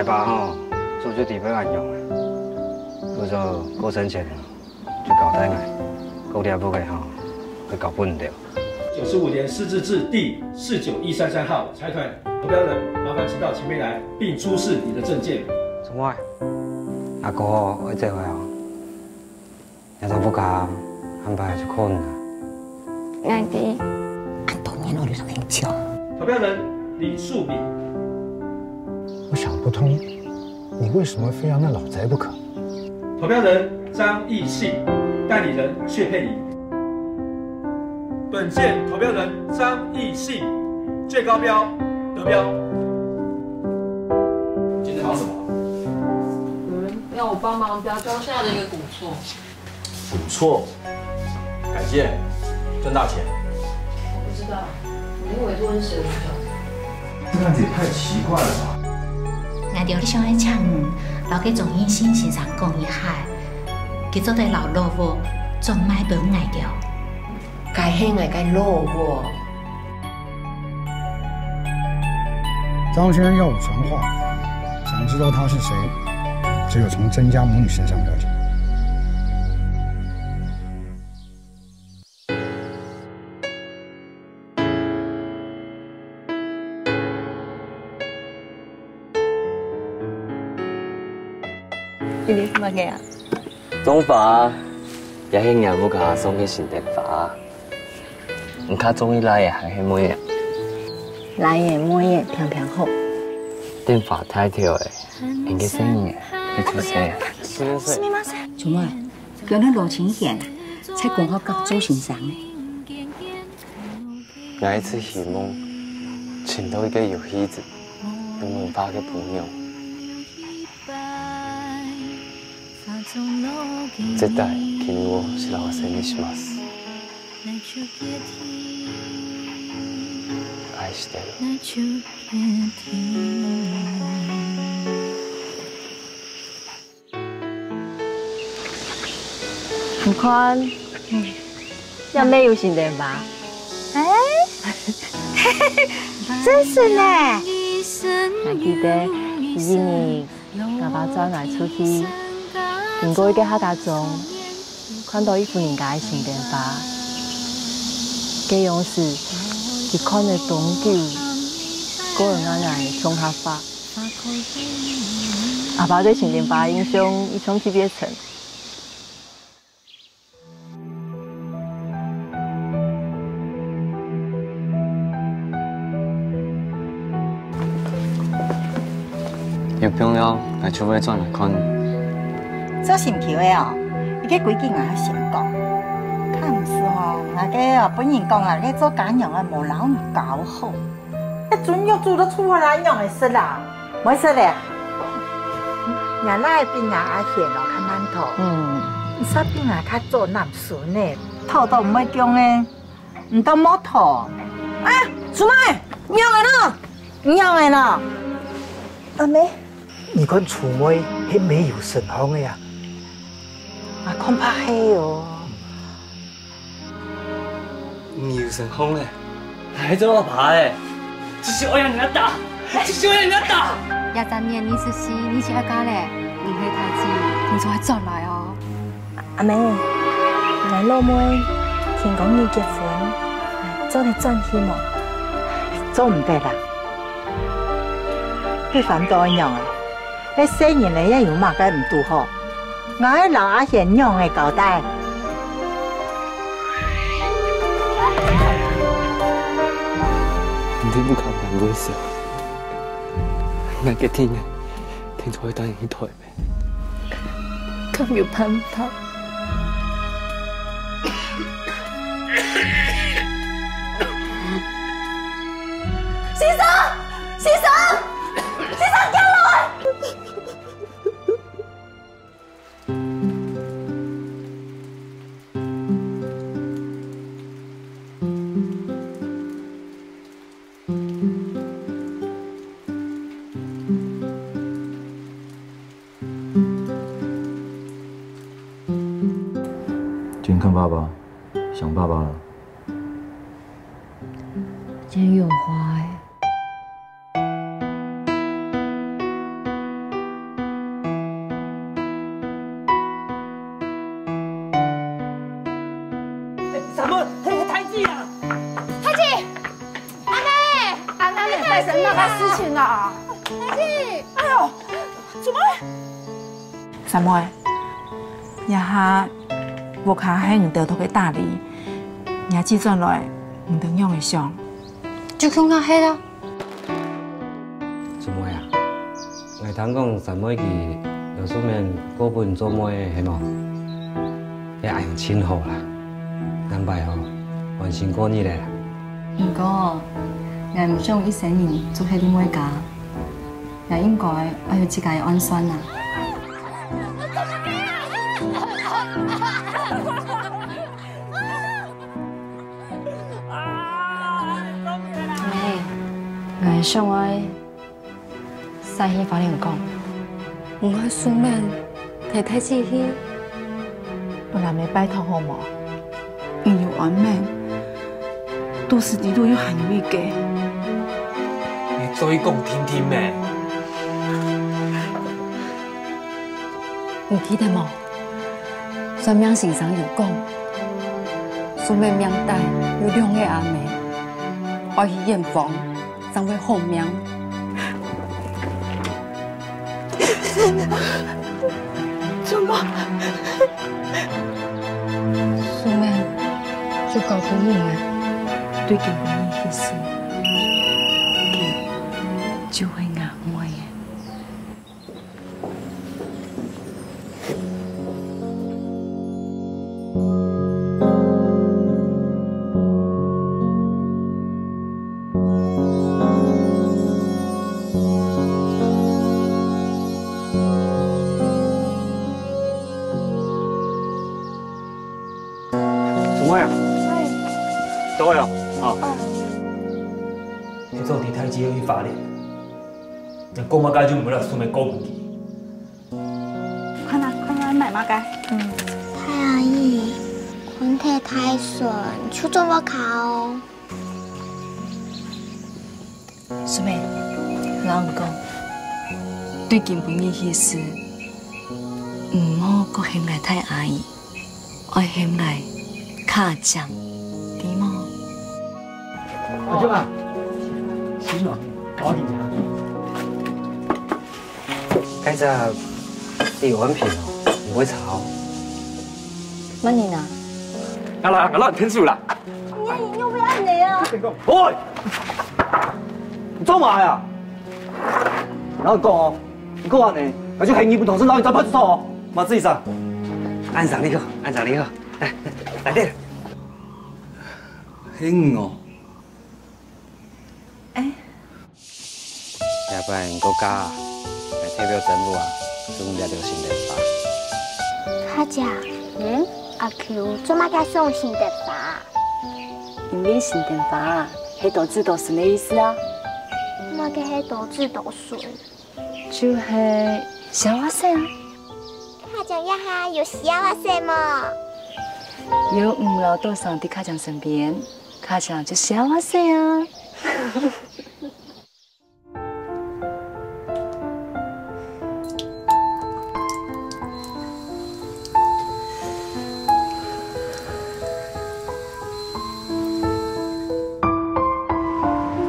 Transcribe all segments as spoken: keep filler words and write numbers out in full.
爸吼，早就知欲恁樣个，故所過身前就交代𠊎，屋裡个屋个吼，愛交分你兜。九十五年失智字第四九一三三号财团投标人，麻烦请到前面来，并出示你的证件。怎么？阿哥，我这回哦，要到不卡，安排就困了。那你，俺多年我就想很久。投标人李树敏。我想不通，你为什么非要那老宅不可？投标人张义信，代理人薛佩仪。本件投标人张义信最高标得标。今天忙什么？嗯，要我帮忙标庄下的一个古厝。古厝，改建，赚大钱。我不知道，你以为这是谁的？这个案子也太奇怪了吧！𠊎兜想愛請你，摎該鍾義信先生講一下，佢做得摎老屋轉賣分𠊎兜。該係𠊎个老屋。 张先生要我传话，想知道他是谁，只有从曾家母女身上了解。今日係麼个啊？種花，也係𠊎屋下送个新電話。 你較中意倈仔還係妹仔？倈仔妹仔平平好。電話大條个，你个細人仔愛出世啊？做麼？今日羅清賢在廣告界做先生呢。𠊎一直希望尋到一個有氣質、有文化个餔娘。這代，君を幸せにします。 愛してる。你看，這乜有新電話。哎，真係呢！還記得有一日， 𠊎爸載𠊎出去，經過一個客家庄，看到一戶人家个新電話。該央時，佢看个當久，過了𠊎𠊎共下發。阿爸對新電話个印象一向特別深。 有必要，𠊎就會轉來看你。做心臼个哦，一個規矩𠊎愛先講。較毋使吼，𠊎个哦，分人講啊，該做家娘个無摎你教好。 一陣肉煮到出來仰會食啦？毋會食咧。若倈仔比若阿賢哦較慢討，嗯。毋使比𠊎較早揇孫呢，討都毋會降呢，毋當莫討。啊，做麼个？仰仔咯？仰仔咯？阿姆，你看做麼个係無有身項个啊？啊，恐怕係哦。 你有身項咧？還做阿爸咧？就是愛讓人家打，就是愛讓人家打。這隻年二十四，你就愛嫁咧，你係大姊，你就愛轉來哦。阿姆，𠊎老妹聽講你結婚，做得轉去無？做毋得啦，該煩到仰啊！ 該細人仔也有麼个毋堵好？𠊎愛摎阿賢仰仔交代？你聽毋看，𠊎會死。𠊎決定了，聽說會帶你去台北。看有辦法。先生，先生，先生，救我！ 今天看爸爸，想爸爸了。今天有花欸。怎麼，太太太子啊！太子，阿妹，阿妹，發生麼个事情啊？太子，哎喲，怎麼？三妹，這下屋下係你兜在該打理，若姊轉來，你兜仰仔想？就共下歇啊。 姊妹啊，𠊎聽講三妹佢老叔面過分做妹係無？這恁樣盡好啦，安排好，安心過日仔啦。毋過，𠊎毋想一生人做歇在妹家，𠊎應該愛有自家个安全啊。 妹，𠊎想愛先去花蓮講，毋愛順便帶太子去。分阿姆拜託好無？你有安眠，肚屎裡肚又還有一個。你嘴講定定咩？ 你記得無？算命先生有講，順妹命底有兩個阿姆，愛去遠方，正會好命。怎麼？順妹就交分你啊。對今晡日開始，佢就係吾妹仔。 姊妹啊，到位啊，啊。你做第太子要去花蓮，你講麼个就毋會來順便顧分佢。 看啊，看啊，買麼个？嗯。大阿姨，看忒大孫，就做毋好哦。順妹，𠊎摎你講，對今晡日開始，毋好過喊𠊎大阿姨，愛喊𠊎卡醬，知無？阿舅啊，行了，我要緊張。 該隻李安平哦，毋會差哦。麼人啊？𠊎啦，𠊎啦，天使啦。你，你又不要你啊！喂，你做麼个啊？𠊎講哦，你過恁樣，𠊎就喊你分同事摎你抓派出所哦。麼个意思啊？恁樣你好，恁樣你好，來，來，來。喊你哦。 哎。這擺你過假啊，來代表政府啊，送這條新電話。卡醬，嗯？阿舅做麼个送新電話？因為新電話啊，係多子多孫个意思啊。麼个係多子多孫？ 就係小阿細啊。卡醬這下有小阿細無？有你摎多桑在卡醬身邊，卡醬就小阿細啊。 什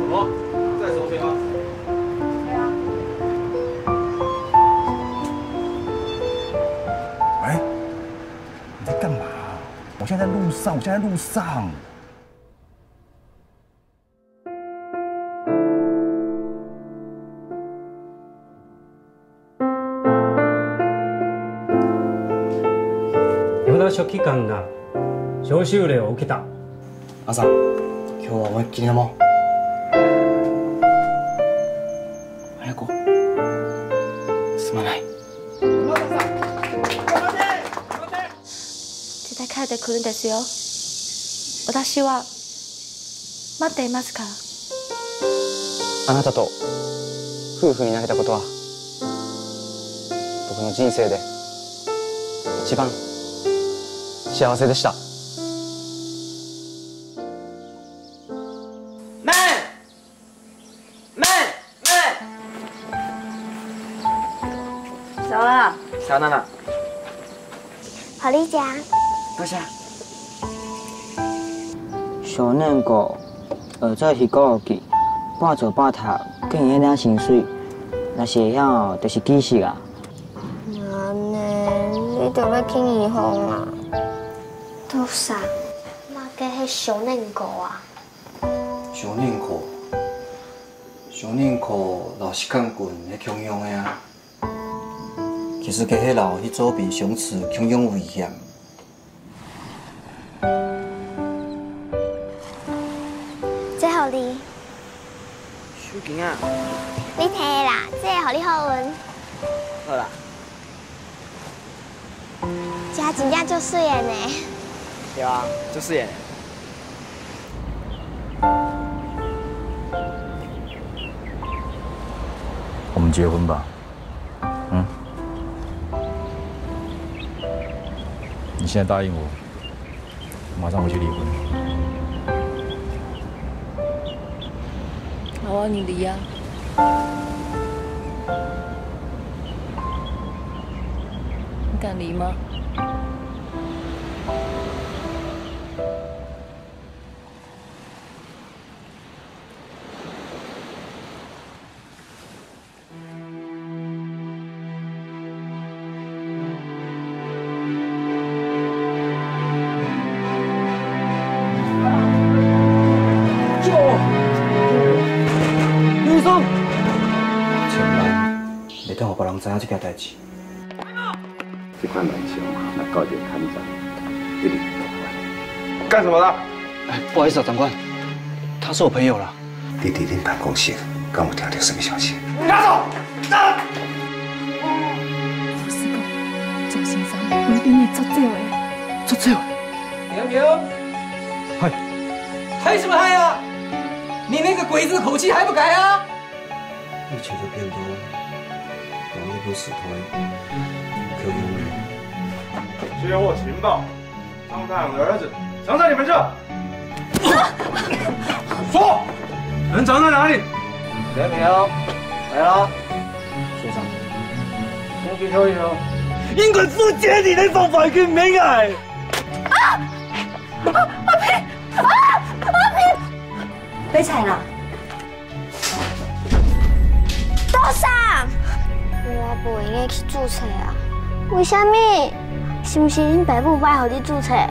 麼？在手边吗？哎，你在干嘛？我现在在路上，我现在在路上。 今の食期間が召集令を受けた。朝、今日は思いっきり飲もう。綾子、すまない。 絶対帰ってくるんですよ。私は待っていますから。あなたと夫婦になれたことは、僕の人生で一番幸せでした。 走了。小娜娜。好，丽佳。多谢。多年過，呃，做一個月，半做半讀，竟然領薪水，若是會曉，就是奇蹟啊！恁呢，你就愛去義務啊？多桑，麼个係少年哥啊？少年哥，少年哥摎實幹軍係共樣个啊。其實該係摎去做兵相似共樣危險。 這好哩。手巾啊！你提个啦，這个予你好運。好啦。這真正足媠个呢。對啊，足媠个。我們結婚吧。 嗯？你現在答應我，馬上回去離婚。好啊，你離啊。你敢離嗎？ 救我！醫生！千萬袂當予別人知影這件代誌。 這款人相嘛，若交著看長，一定會破壞。幹什麼的？哎，不好意思啊，長官，他是我朋友啦。你佇恁辦公室，敢有聽著什麼消息？拿走！拿！不是講，周先生為恁呢做走的。做走的？平平，嗨，嗨什麼嗨啊？你那個鬼子口氣還不改啊？ 一切都變到像一部死胎，無可救藥了。接獲情報，張太陽的兒子藏在你們這。說，人藏在哪裡？沒有，沒了。所長，先去休息哦。應該負責你的方法跟沒愛。啊！阿平！啊！阿平！被裁了。 多桑！我無應該去註冊啊。為什麼？是毋是恁爸母毋愛予你註冊？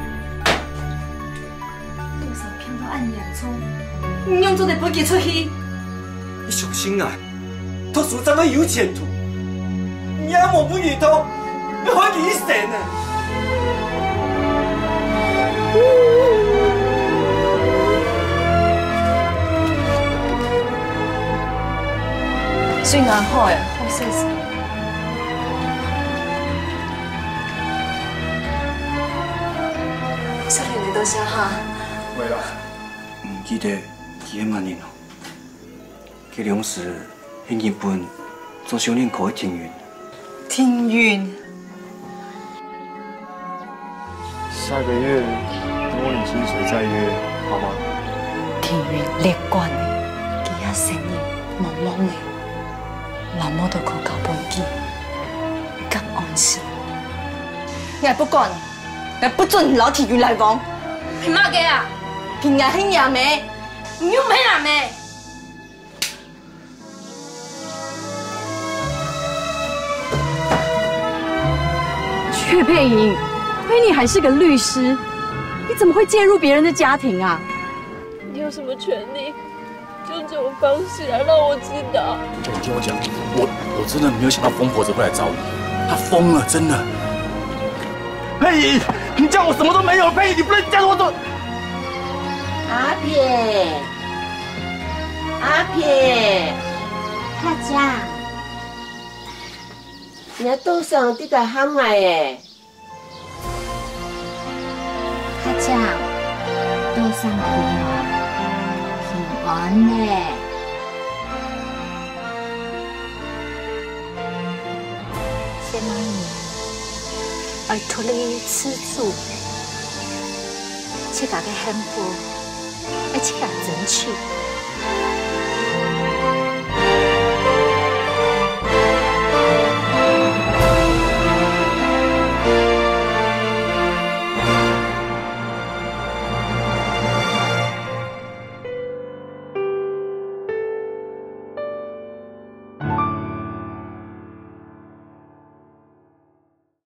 多桑病到恁嚴重，你仰做得分佢出去？你小心啊！讀書正會有前途，你也無分佢讀， 你還幾歲呢？水恁好誒，好勢勢。少年人多謝哈。喂啦，毋記得幾個萬年咯。 該兩時去日本做少年哥个庭運。庭運？下個月等我領薪水再約，好嗎？庭運樂觀个，佢遐生意茫茫个，老母都靠交分佢，較安心。𠊎不管，𠊎不准你摎庭運來往。憑麼个啊？憑𠊎係若姆，你又毋係若姆。 薛佩瑩，虧你還是個律師，你怎麼會介入別人的家庭啊？你有什麼權利用這種方式來讓我知道？你聽我講，我，我真的沒有想到瘋婆子會來找你，她瘋了，真的。佩瑩，你叫我什麼都沒有，佩瑩，你不能叫我做。阿平， 阿平，家長，若多桑在該喊𠊎誒。家長，多桑平安，平安咧。 細妹人愛獨立自主，自家个幸福愛自家爭取。